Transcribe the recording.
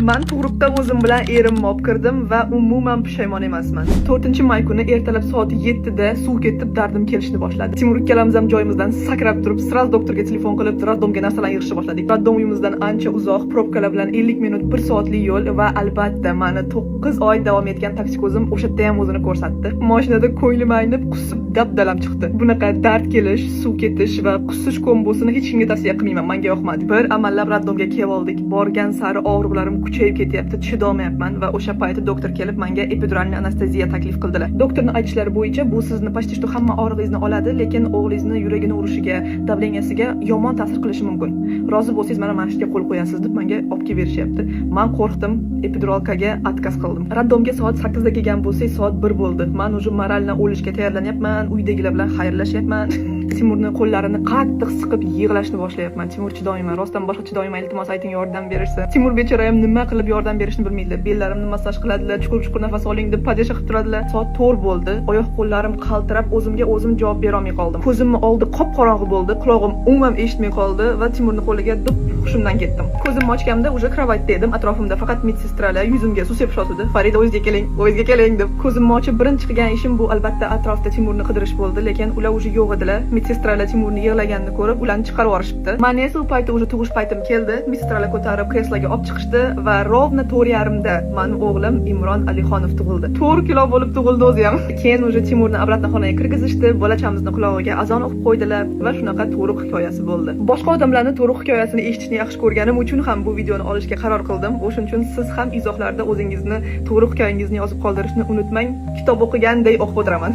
Man tug'ruqqa o'zim bilan erimni olib kirdim va umuman pushaymon emasman. 4-may kuni ertalab soat 7 da suv ketib, dardim kelishni boshladi. Timur ikkalamiz ham joyimizdan sakrab turib, сразу doktorga telefon qilib, роддом ga narsalarni yig'ishni boshladik. Роддом uyimizdan ancha uzoq, probkalar bilan 50 minut, 1 soatlik yo'l va albatta mani 9 oy davom etgan toksikozim o'sha yerda ham o'zini ko'rsatdi. Mashinada ko'nglim aynib, qusib dabdalam chiqdi. Bunaqa dard kelish, suv ketish va qusish kombosini hech kimga tavsiya qilmayman, menga yoqmadi. Bir amallab роддом ga kelib oldik. Borgan sari og'riqlarim kuchayib ketyapti, chidolmayapman va o'sha payti doktor kelib menga эпидуральный anesteziya taklif qildilar. Doktorning aytishlari bo'yicha, bu sizni почти что hamma og'rig'ingizni oladi, lekin o'g'lingizni yuragini urishiga, давления siga yomon ta'sir qilishi mumkin. Rozi bo'lsangiz, mana shu yerga qo'l qo'yasiz, deb menga olib kelib berishyapti. Man qo'rqdim, эпидуралка ga отказ qildim. Роддом ga soat 8 da kelgan bo'lsak, soat 1 bo'ldi. Man уже морально o'lishga tayyorlanyapman, uydagilar bilan xayrlashyapman. Timurni qo'llarini qattiq siqib yig'lashni boshlayapman. "Timur, chidolmayman, rostdan boshqa chidolmayman, iltimos, ayting, yordam berishsa." Timur bechora ham nima qilib yordam berishni bilmaydilar. Bellarimni massaj qiladilar, chuqur chuqur nafas oling deb поддержка qilib turadilar. Soat 4 bo'ldi. Oyoq qo'llarim qaltirab, o'zimga o'zim javob bera olmay qoldim. Ko'zimni oldi qop qorong'i bo'ldi, qulog'im umuman eshitmay qoldi va Timurni qo'liga deb hushimdan ketdim. Ko'zimni ochganimda уже кровать da edim. Atrofimda faqat medsestralar yuzimga suv sepishayotdi. "Farida, o'zingizga keling, o'zingizga keling", deb. Ko'zimni ochib birinchi qilgan ishim bu albatta atrofda Timurni qidirish bo'ldi, lekin ular уже yo'q edilar. Medsestralar Timurni yig'laganini ko'rib, ularni chiqarib yuborishibdi. Mani esa u payti уже tug'ish paytim keldi. Medsestralar ko'tarib kresloga olib chiqishdi va ровно 4:30 da mani o'g'lim Imron Alixonov tug'ildi. 4 kilo bo'lib tug'ildi o'zi ham. Keyin уже Timurni обратно xonaga kirgizishdi, bolachamizni qulog'iga azon o'qib qo'ydilar va shunaqa tug'ruq hikoyasi bo'ldi. Boshqa odamlarni tug'ruq hikoyasini eshitishni yaxshi ko'rganim uchun ham bu videoni olishga qaror qildim. O'shuning uchun siz ham izohlarda o'zingizni tug'ruq hikoyangizni yozib qoldirishni unutmang. Kitob o'qiganday o'qib o'tiraman.